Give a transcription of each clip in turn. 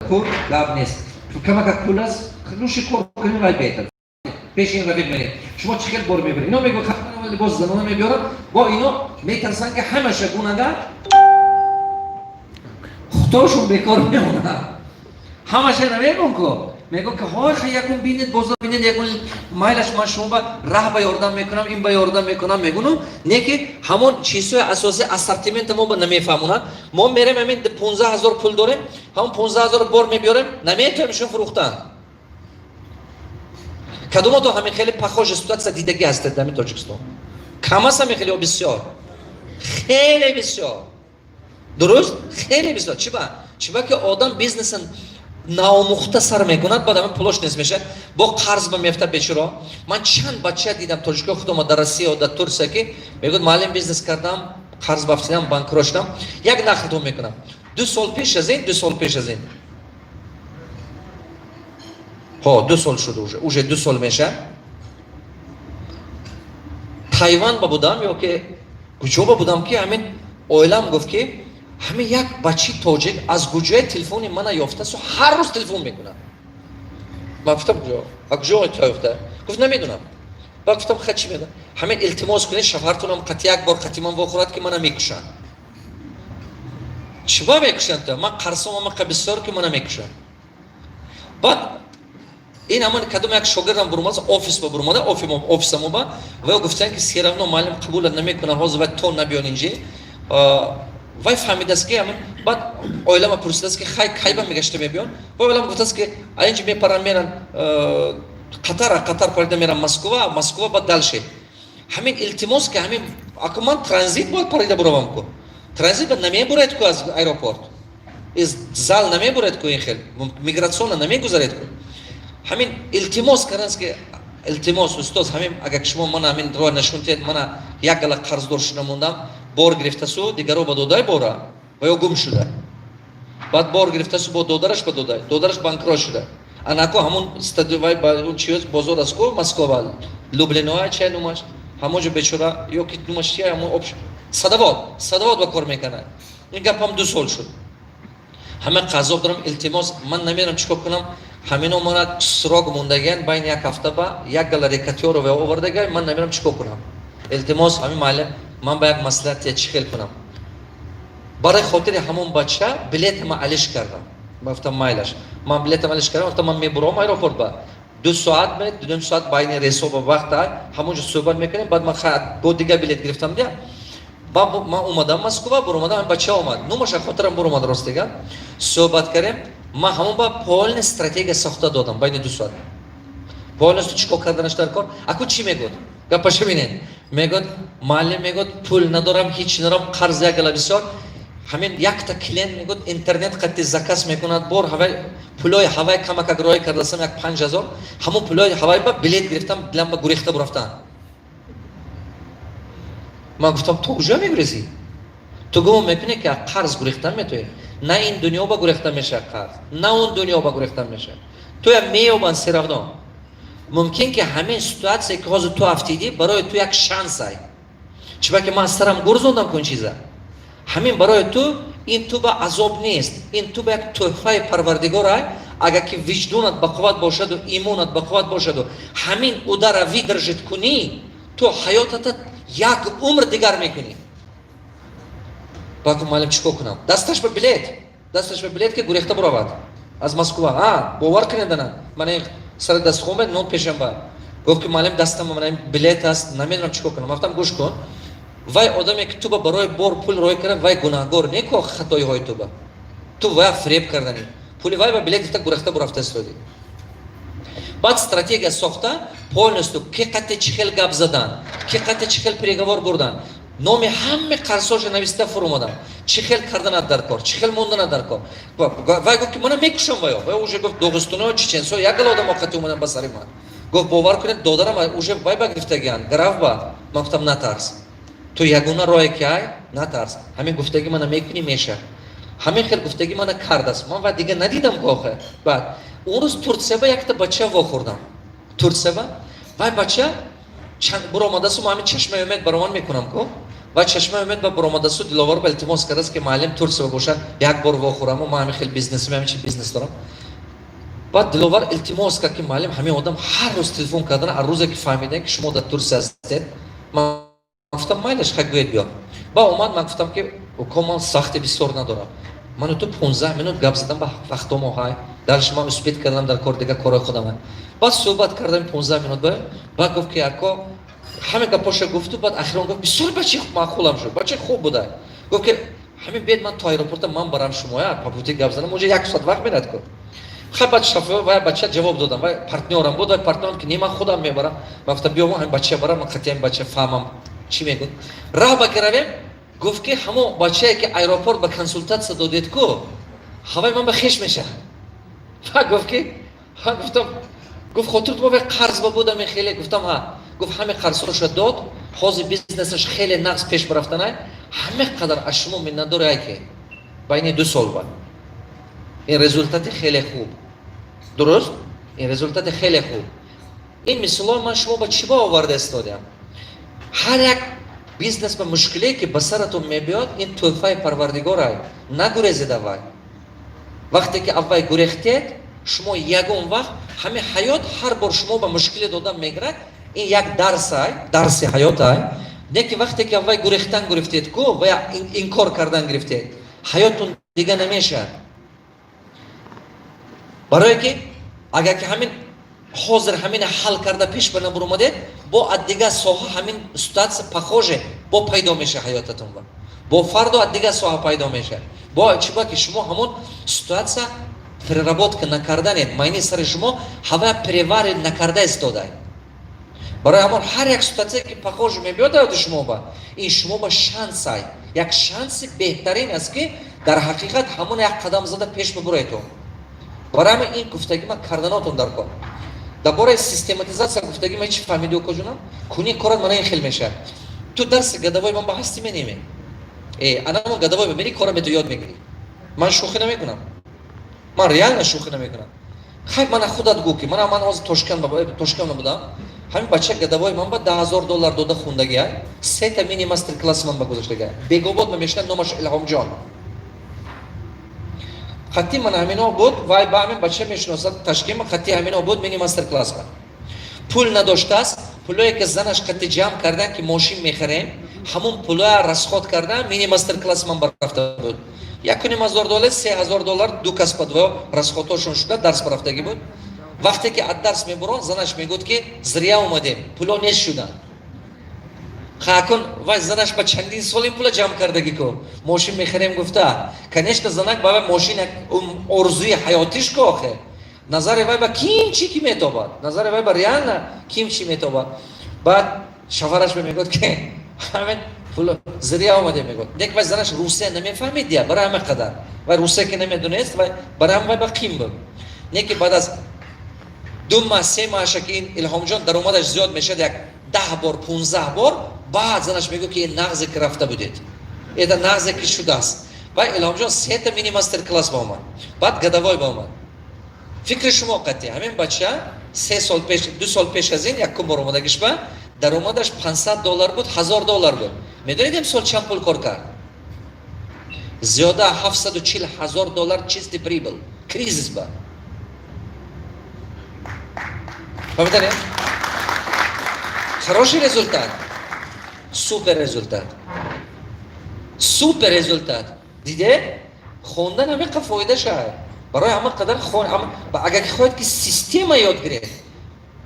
Кор гап нест, камака пул аст, лучше кор кунем, вай беҳтар. Пеши ин рафиқ менед, шумо чӣ хел бор мебаред? Ино мегӯ, либоси занона мебиёрад, бо ино метарсанд, ки ҳамаша гунага худошон бекор мемонад. Ҳамаша намегӯм ку, мегӯм, ки ҳой, хай, якун бинед, бозор бинед, якун майлаш, ман шумо ба раҳ ба ёрдам мекунам, ин ба ёрдам мекунам, мегӯнам, не ки ҳамон чизҳои асосии ассортимента мо ба намефаҳмонад. Мо мерем, ҳамин 15 000 пул дорем, ҳамон 15 000 бор мебиёрем, наметавонем шун фурӯхтан. Кадомото ҳамин хеле похожа ситуация дидагӣ ҳастед дар ҳамин Тоҷикистон? Кам аст ҳамин хеле ё бисёр? Хеле бисёр, дуруст, хеле бисёр. Чиба? Чиба ки одам бизнеса наомӯхта сар мекунад, баъд ҳамин пулош нест мешавад, бо қарз ба меафтад бечуро. Ман чанд бача дидам, тоҷикои худома, дар Россия, дар Турсия, ки мегӯяд: «Муаллим, бизнес кардам, қарз бафтидам, банкрот шудам». Як нақлтон мекунам. 2 сол пеш аз ин, 2 сол пеш аз ин, ҳо, 2 сол шуд, уже 2 сол мешавад, Тайван ба будам ё ки куҷо ба будам, ки ҳамин оилам гуфт, ки ҳамин як бачи тоҷик аз куҷои телефони мана ёфтасу ҳар рӯз телефон мекунад. Ман гуфтам: «Куҷо, а куҷо ёфта?» Гуфт: «Намедонам». Ба гуфтам: «Ха, чӣ медонам, ҳамин илтимос кунед, шавҳартунам қати як бор қати ман вохӯрад, ки мана мекушанд». Чиба мекушанд? Ман қарсом амақа бисёр, ки мана мекушанд. Баъд ин ҳамон кадом як шогирдам бурумада, офис ба бурумада, офисамо ба ва гуфтанд, ки всё равно муаллим қабулат намекунад ҳозир, вай то набиён инҷи. Вай фаҳмидааст, ки ҳамин. Баъд оилама пурсидааст, ки хай, кайба мегашта мебиён? Вай оилам гуфтааст, ки инҷи мепарам, меран Қатар, Қатар парида мерам Москва, Москва ба дальше. Ҳамин илтимос, ки ҳамин аку ман транзит бояд парида буравам ку, транзит ба намебуред ку, аз аэропорт из зал намебуред ку, ин хел миграционно намегузаред ку. Ҳамин илтимос кардааст, ки илтимос, устоз, ҳамин агар шумо мана ҳамин роҳ нишон диҳед, мана як гала қарздор шуда мондам. Бор гирифтасу дигаро ба додай бора ва ё гум шуда, баъд бор гирифтасу бо додараш ба додай, додараш банкрот шуда. Анако ҳамон стадион ба он чи бозор аст ку, Москва, Люблиноа, чай нумаш, ҳамонҷо бечора ё ки нумаш чи, ҳамон садовод, садовод ба кор мекунад. Ин гапам 2 сол шуд. Ҳама қазоб дорам, илтимос, ман намедонам чӣ кор кунам. Ҳамино мана срок мондагиан, байни як ҳафта ба як гала рэкетёро овардага, ман намедонам чӣ кор кунам. Илтимос, ҳамин маълим ман ба як маслиҳат, чӣ хел кунам? Барои хотири ҳамон бача билетама алиш кардам. Гуфтам: «Майлаш». Ман билетам алиш кардам, гуфтам: «Ман мебурам аэропорт ба 2 соат, ме 2,5 соат байни рейсо ба вақта, ҳамонҷо суҳбат мекунем». Баъд ман бо дигар билет гирифтам дия. Ман омадам Москва, буромадам, бача омад, номаша хотирам буромад, ростига. Суҳбат кардем, ман ҳамон ба полный стратегия сохта додам байни 2 соат, полностью чӣ кор карданаш дар кор. Аку чӣ мегӯд? Гапаша бинед, мегӯд: «Муаллим, — мегӯд, — пул надорам, ҳеч надорам, қарз як гала бисёр. Ҳамин якта клиент, — мегӯд, — интернет қати заказ мекунад бор, ҳавай пулои ҳавай камакак роя кардасам, як 5000, ҳамон пулои ҳавай ба билет гирифтам, дилам ба гурехта бурафтан». Ман гуфтам: «Ту куҷо мегурезӣ? Ту гумон мекунӣ, ки қарз гурехтан метавонӣ? На ин дунё ба гурехта мешавад қарз, на он дунё ба гурехтан мешавад. Туя меёбанд всё равно. Мумкин ки ҳамин ситуация, ки ҳозир ту афтидӣ, барои ту як шанс ай. Чиба ки ман сарам гурзондам кун чиза. Ҳамин барои ту, ин ту ба азоб нест, ин ту ба як тӯҳфаи Парвардигор ай. Агар ки виҷдонат ба қувват бошаду имонат ба қувват бошаду ҳамин удара выдержать кунӣ, ту ҳаётата як умр дигар мекунӣ». Баъд: «Муаллим, чӣ кор кунам?» Дасташ ба билет, дасташ ба билет, ки гурехта буравад аз Москва. А бовар кунед, ана мана сари дастхоме нон пешам. Гуфт, ки: «Муаллим, дастам мана билет аст, намедонам чӣ кор кунам». Гуфтам: «Гӯш кун, вай одаме, ки ту ба барои бор пул рой карда, вай гунаҳгор не ко. Хатоиҳои ту ба ту вай фиреб карданӣ, пули вай ба билет гирифта гурехта бурафта истодӣ». Баъд стратегия сохта полностью, ки қате чӣ хел гап задан, ки қате чӣ хел переговор бурдан, номи ҳаме қарзҳоша нависта фуромадам, чӣ хел карданат дар кор, чӣ хел монданат дар кор. Вай гуфт, ки мана мекушам. Вай уже гуфт, доғистоно, чеченсо, як гала одамо қати омадан ба сари ман. Гуфт: «Бовар кунед, додарам уже вай ба гирифтагиан гарав ба». Ман гуфтам: «Натарс, ту ягона роҳе ки ай, натарс, ҳамин гуфтаги мана мекунӣ, меша». Ҳамин хел гуфтаги мана кардааст, ман вай дига надидам охе. Баъд он рӯз Турсияба якта бача вохӯрдам. Турсияба вай бача буромадасу, ма ҳамин Чашмаи Умед баромад мекунам ку. Ва Чашмаи Умед ба баромадасу Диловар ба илтимос кардааст, ки муаллим Турсия бошад, як бор вохӯраму ман ҳамин хел бизнесм, ҳамин чи бизнес дорам. Баъд Диловар илтимос кард, ки муаллим, ҳамин одам ҳар рӯз телефон кардан, аз рӯзе ки фаҳмидан, ки шумо дар Турсия ҳастед. Ман гуфтам: «Майлаш, хай, гӯед, биё». Ба омад, ман гуфтам, ки уко, ман сахти бисёр надорам, ману ту 15 минут гап задам, ба вақтомо ҳай, дальше ман успеть кардам дар кор, дигар корҳои худам. Баъд суҳбат кардам 15 минут. Баъд гуфт, ки ако, ҳаме гапоша гуфту, баъд ахирон гуфт: «Бисёр бачи маъқулам шуд, бачи хуб буда». Гуфт, ки ҳамин бед, ман то аэропорта ман барам, шумоя по пути гап занам, уже як соат вақт мерад ку. Хай, баъд шофёр вай бача ҷавоб додам, вай партнёрам буд, вай партнёрам, ки не, ман худам мебарам. Ман гуфтам: «Биё, ҳамин бача барам, ман қатъи ҳамин бача фаҳмам чӣ мегӯд». Раҳ ба ки равем, гуфт, ки ҳамон бачае, ки аэропорт ба консултатсия додед ку, ҳавай ман ба хеш мешавад. Ва гуфт, ки гуфтам, гуфт: «Хотирт мо қарз ба будам хеле?» Гуфтам: «Ҳа». Гуфт: «Ҳаме қарзҳоша дод, ҳозир бизнесаш хеле нағз пеш рафтанай, ҳаме қадар аз шумо миннатдор, ай ки байни 2 сол ба ин результати хеле хуб». Дуруст, ин результати хеле хуб. Ин мисолҳо ман шумо ба чӣ ба оварда истодиам? Ҳар як бизнес ба мушкиле, ки ба саратон мебиёд, ин тӯҳфаи Парвардигорай, нагурезед аввай. Вақте ки аввай гурехтед, шумо ягон вақт ҳамин ҳаёт ҳар бор шумо ба мушкиле додан мегирад. Ин як дарсай, дарси ҳаётай. Не ки вақте ки аввай гурехтан гирифтед ку ва инкор кардан гирифтед, ҳаётон дига намешавад. Барое ки агар ки ҳамин ҳозир ҳамина ҳал карда пеш ба набуромадед, бо аз дигар соҳа ҳамин ситуация похоже бо пайдо мешавад ҳаётатон, ба бо фардо аз дигар соҳа пайдо мешавад. Бо чӣ ба ки шумо ҳамон ситуация переработка накарданед, майни сари шумо ҳава переварить накарда истодай. Барои ҳамон ҳар як ситуация, ки похоже мебиёд ҳаёти шумо ба, ин шумо ба шансай, як шанси беҳтарин аст, ки дар ҳақиқат ҳамон як қадам зада пеш бибуретон. Барои ҳамин ин гуфтагӣ ман карданотон дар кор. Дар бораи систематизация гуфтагӣ ман чӣ фаҳмиди, укоҷонам? Куни корат мана ин хел мешавад. Ту дарси годовой ман ба ҳастӣ менеме, анамо годовой мери, кора мету ёд мегирӣ. Ман шӯхӣ намекунам, ман реально шӯхӣ намекунам. Хай, мана худат гӯ, ки мана ман ҳозир Тошканд будам, ҳамин бача годовой ман ба 10 000 доллар дода хундагия, сета мини мастер класси ман ба гузаштагия. Бегобод ма мешинад, номаш Илҳомҷон. Хатти ман ҳамино буд, вай ба ҳамин бача мешиносад. Ташкима хатти ҳамино буд, мини мастер класс ба. Пул надоштааст, пулое ки занаш қати ҷамъ кардан, ки мошин мехарем, ҳамон пулоя расход кардан, мини мастер класс ман барафта буд. 1,5 ҳазор доллар, 3000 доллар ду кас ба дво расходҳошон шуда, дарс барафтагӣ буд. Вақте ки аз дарс мебурон, занаш мегӯяд, ки зря омадем, пуло нест шуданд. Хакун вай занаш ба чандин сол ин пула ҷамъ кардагӣ ку, мошин мехарем гуфта. Конечно, занак ба вай мошин орзуи ҳаётиш ку. Охе, назари вай ба ким чӣ ки метобад, назари вай ба реально ким чӣ метобад. Баъд шавараш мегӯяд, ки ҳамин пул зря омадем, мегӯяд. Нек вай занаш русия намефаҳмид дия, барои ҳама қадар вай русия ки намедонист, вай барои ҳам вай ба қим буд. Не ки баъд аз 2 маҳ, 3 маҳаша, ки ин Илҳомҷон даромадаш зиёд мешавад, як 10 бор, 15 бор, баъд занаш мегӯяд, ки ин нағзе ки рафта будед, это нағзе ки шудааст. Вай Илҳомҷон сета мини мастер класс ба омад, баъд годовой ба омад. Фикри шумо қатъи ҳамин бача 3 сол пеш, 2 сол пеш аз ин якум бор омадагиш ба даромадаш 500 доллар буд, 1000 доллар буд. Медонед, имсол чанд пул кор кард? Зиёда 740 ҳазор доллар чистый прибыль, кризис ба. Фаҳмиданед? Хороший результат, супер результат, супер результат. Диде, хондан ҳамин фоида шавад. Барои ҳама қадар агар ки хоҳед, ки система ёд гиред,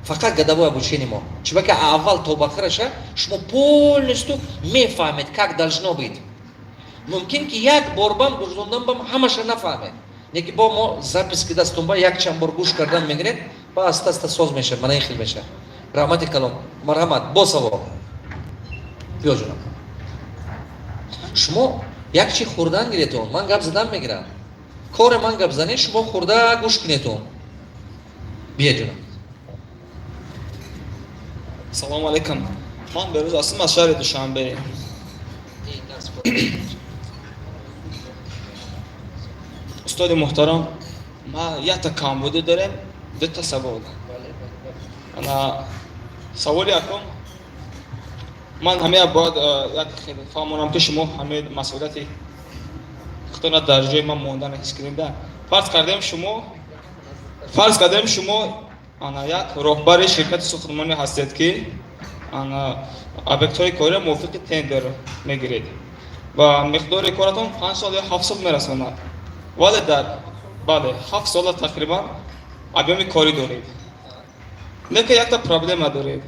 фақат годовой обучение мо. Чунки аввал то ба охираша шумо полностью мефаҳмед, как должно быть. Мумкин ки як бор бам гузондан бам ҳамаша нафаҳмед, неки бо мо запись ки дастон ба якчанд бор гӯш кардан мегиред, ба аста аста соз мешавад. Мана ин хел мешавад. Раҳмати калом, марҳамат, бо савол. Биё, ҷонам, шумо як чи хӯрдан гиретон, ман гап задан мегирам. Коре ман гап занӣ, шумо хӯрда гӯш кунетон. Бия, ҷонам. Салому алайкум, ман Берӯз ҳастам аз шаҳри Душанбе. Устоди муҳтарам, ма якта камбудӣ дорем, дута савол. Ана саволи якум. Ман ҳамея бояд як хеле фаҳмонам, ки шумо ҳамаи масъулияти худтона дар ҷои ман мондан ҳис кунед. Фарз кардем, шумо ана як роҳбари ширкати сохтмонӣ ҳастед, ки ана объектҳои кориро мувофиқи тендер мегиред ва миқдори коратон 5 сол ё 7 сол мерасонад, вале дар бале 7 сола тақрибан объёми корӣ доред. Лекин якта проблема доред: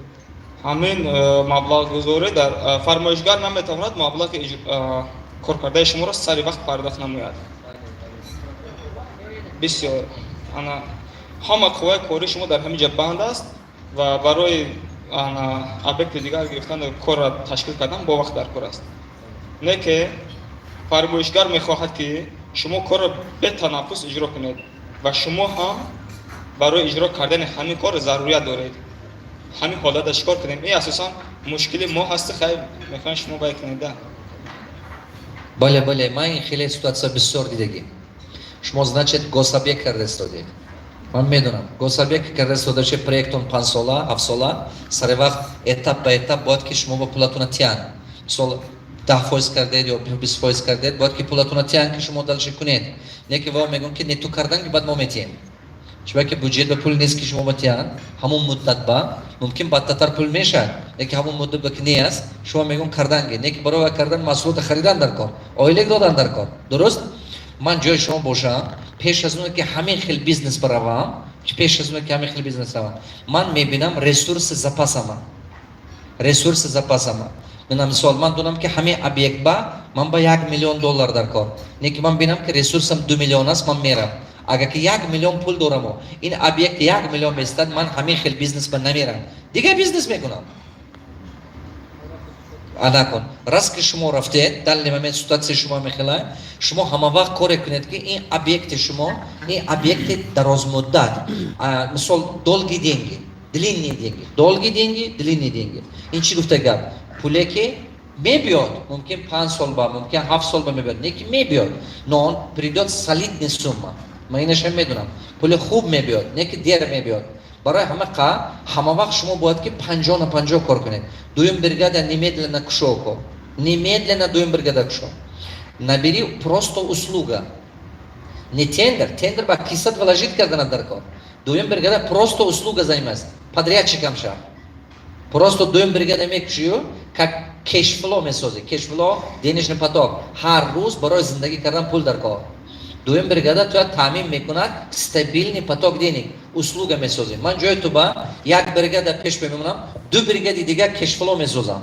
ҳамин маблағгузорӣ дар фармоишгар наметавонад маблағи коркардаи шуморо сари вақт пардохт намояд. Бисёр ана ҳама қувваи кори шумо дар ҳамин ҷо банд аст ва барои ана объекти дигар гирифтан, корро ташкил кардан бо вақт дар кор аст. Не ки фармоишгар мехоҳад, ки шумо корро бетанаффус иҷро кунед ва шумо ҳам барои иҷро кардани ҳамин кор зарурият доред. Ҳамин ҳолатда чӣ кор кунем? Ин асосан мушкили мо ҳаст. Хай, мехоҳем шумо баён кунед да. Бале, ман ин хеле ситуация бисёр дидагӣ. Шумо, значит, гособъект карда истодед. Ман медонам, гособъект карда истода, проектон 5 сола, 7 сола, сари вақт, этап ба этап бояд, ки шумо ба пулатона тиян. Мисол, 10% кардед ё 20% кардед, бояд, ки пулатона тиян, ки шумо дальше кунед. Не ки во мегӯм, ки не ту кардан, ки баъд мо метиҳем, чунки ки бюджет ба пул нест, ки шумо ба тиян. Ҳамон муддат ба мумкин бадтатар пул мешавад, лекин ҳамон муддат ба ки не аст, шумо мегӯм карданге. Не ки барои вай кардан маҳсулота харидан дар кор, ойлик додан дар кор. Дуруст, ман ҷои шумо бошам, пеш аз оне ки ҳамин хел бизнес баравам, пеш аз оне ки ҳамин хел бизнес равам, ман мебинам ресурси запасама. Ресурси запасама, мана мисол, ман донам, ки ҳамин объект ба ман ба 1 миллион доллар дар кор. Не ки ман бинам, ки ресурсам 2 миллион аст, ман мерам. Агар ки 1 миллион пул дораму ин объект 1 миллион местад, ман ҳамин хел бизнес ба намерам, дигар бизнес мекунам. Анакун раз ки шумо рафтед, данный момент ситуация шумо мехела, шумо ҳама вақт коре кунед, ки ин объекти шумо, ин объекти дарозмуддат, мисол, долгие деньги, длинные деньги, долгие деньги, длинные деньги. Ин чӣ гуфта гап? Пуле ки мебиёд, мумкин 5 сол ба, мумкин 7 сол ба мебиёд, не ки мебиёд, но он придёт, солидный сумма. Ман инашам медонам, пули хуб мебиёд, не ки дер мебиёд. Барои ҳама қа ҳама вақт шумо бояд, ки 50 на 50 кор кунед. Дуюм бригада немедленно кушо кор, немедленно дуюм бригада кушо, набери, просто услуга, не тендер. Тендер ба кисат вложить кардана дар кор. Дуюм бригада просто услуга занимается, подрядчикам шав. Просто дуюм бригада мекушию, как cash flow месозӣ. Cash flow, денежный поток. Ҳар рӯз барои зиндагӣ кардан пул дар кор. Дуюм бригада туя таъмин мекунад стабильный поток денег, услуга месозем. Ман ҷои ту ба як бригада пеш мемонам, ду бригади дигар cash flow месозам,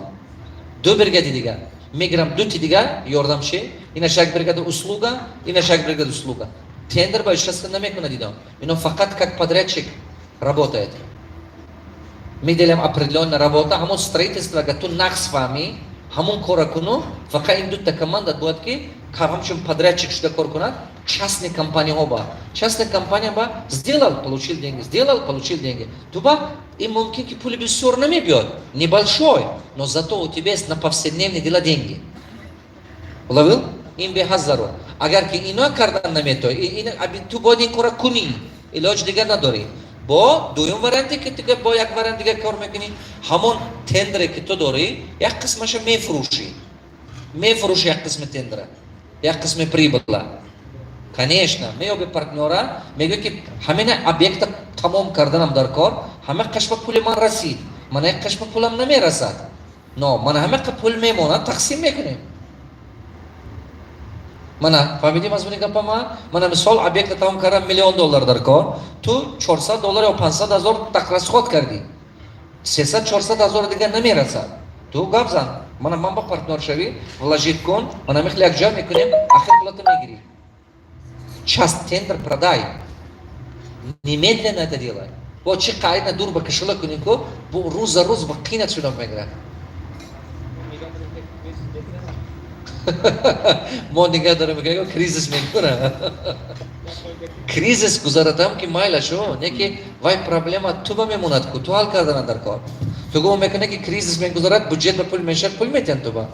ду бригади дигар мегирам, дути дигар ёрдамчи. Инаш як бригада услуга, инаш як бригада услуга. Тендер ба участвовать намекунад идо, ино фақат как подрядчик работает. Мы делаем определенная работа, ҳамон строительство. Агар ту нақс фаҳмӣ, ҳамон кора куну. Фақат ин дута команда бояд, ки ҳамчун подрядчик шуда кор кунад. Частный компанияҳо ба, частный компания ба сделал, получил деньги, сделал, получил деньги. Туба и мумкин, ки пули бисёр намебиёд, небольшой, но зато у тебя есть на повседневные дела деньги. Уловил? Ин беҳад зарур. Агар ки ино кардан наметои, ту бояд ин кора кунӣ, илоҷ дигар надорӣ. Бо дуюм варианте ки дига бо як вариант дига кор мекунӣ: ҳамон тендере ки ту дорӣ, як қисмаша мефурӯшӣ. Мефурӯшӣ як қисми тендера, як қисми прибыла. Конечно, меёби партнёра, мегӯ, ки ҳамина объекта тамом карданам дар кор, ҳама қашма пули ман расид, мана як қашма пулам намерасад, но мана ҳама пул мемонад, тақсим мекунем. Мана, фаҳмидӣ мазмуни гапама? Мана, мисол, объекта тамом кардан миллион доллар дар кор, ту 400 доллар ё 500 ҳазор так расход кардӣ, 300, 400 ҳазор дигар намерасад. Ту гап зан: мана, ман ба партнёр шавӣ, вложить кун, мана михли якҷоя мекунем, ахир пулата мегирӣ. Часть тендер продай, немедленно это делай. Бо чӣ қайна дур ба кашила кунӣ ку, бо рӯз за рӯз ба қинат шуда мегирад. Мо нигаҳ дорем, мегӯем, кризис мекунад. Кризис гузарадам, ки майлашо, не ки вай проблема ту ба мемонад ку, ту ҳал кардана дар кор. Ту гумон мекунӣ, ки кризис мегузарад, бюджет ба пул мешавад, пул метиҳанд ту ба.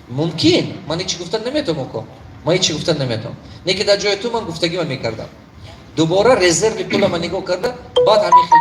Мумкин, ман ҳечи гуфтан наметавонам ко, ман ҳечи гуфтан наметавонам. Не ки дар ҷои ту ман гуфтагима мекардам, дубора резерви пулама нигоҳ карда, баъд ҳамин хел.